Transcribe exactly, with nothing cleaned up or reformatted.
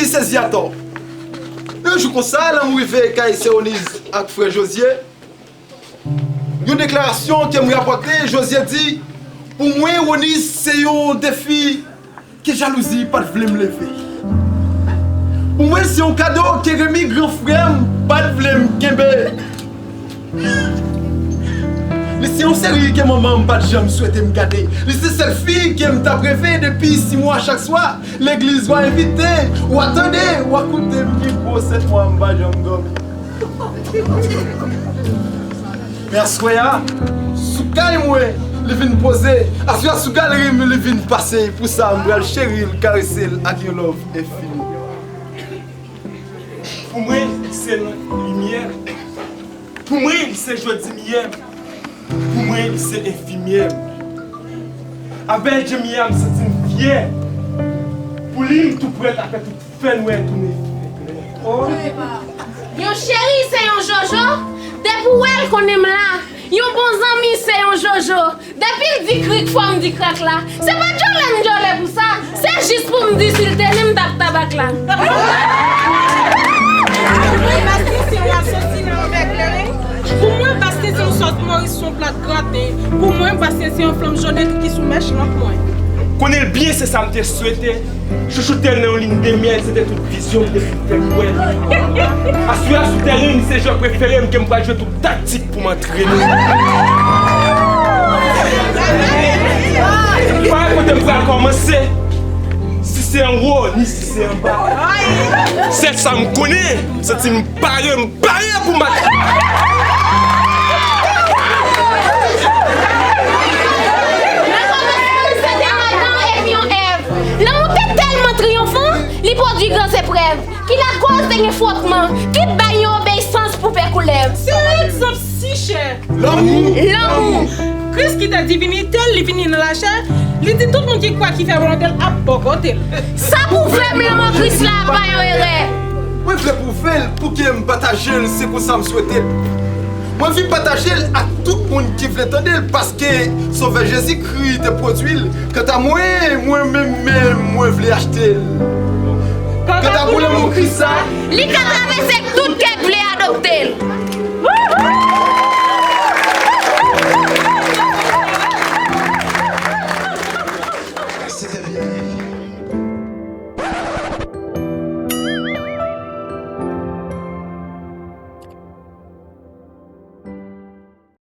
Li sezi atò. Yon jou konsa, lè m rive kay Sè Oniz ak frè Jozye, yon deklarasyon ke m rapòte, Jozye di, pou mwen, Oniz se yon defi ke jalouzi pa t vle m leve. Pou mwen, se yon kado ke Remi, gran frè m, pa t vle m kenbe. Li se yon seri ke manman m pa t janm swete m gade. Li se sèl fi ke m t ap reve depi sis mwa chak swa. Legliz, w a envite, w a tande, w a koute m pi gwo sèt mwa m pa janm dòmi. Men aswè a, sou kay mwen, li vin poze. Aswè a, sou galri m, li vin pase. Pou sa, m pral cheri l, karese l ak yon love enfini. Pou mwen, li se limyè m. Pou mwen, li se jodi miyè m. Pou mwen, li se enfimyè m. Avè l jan m ye a, m santi m fyè. Pou li, m tou prèt a fè tout fè nwè tounen fè klè. Yon cheri se yon jojo, depi w wè l konnen m la. Yon bon zanmi se yon jojo, depi l di krik fò m di krak la. Se pa djòlè m djòlè pou sa, se jis pou m di si l te ni m t ap tabak la. Paske se yon asasen nan anvè kleren. Pou mwen, paske se yon sòs Moris, se yon plat graten. Pou mwen, paske se yon flanm jònèt ki sou mèch lanp mwen. Konnen l byen, se sa m te swete. Chouchoute l nan yon lin de myèl, se te tout vizyon m te fin fè kwè. Aswè a sou tèren, li se jwè prefere m ke m pral jwe tout taktik pou m antrene. M pa wè kote m pral kòmanse. Si se anwo, ni si se anba. Sèl sa m konnen, m santi m pare, m pare pou m atake. Nan kòmansman, se te Adan epi yon Èv. Lanmou te tèlman triyonfan, li pwodui gran zeprèv, ki lakòz te gen fwotman, ki bay yon obeyisans pou pè koulèv. Se yon egzanp si chè. Lanmou. Lanmou. Kris ki te divinite l, li vini nan lachè, li di tout moun ki kwè, ki fè volonte l ap bò kote l. Sa pwouve m lanmou Kris la pa yon erè. Mwen vle pwouve l pou ke m pataje l, se konsa m swete l. Mwen anvi pataje l ak tout moun ki vle tande l, paske Sovè Jezikri te pwodui l. Kanta mwen, mwen menm menm, mwen vle achte l. Kanta pou lanmou Kris la, li ka travèse tout kè k vle adopte l.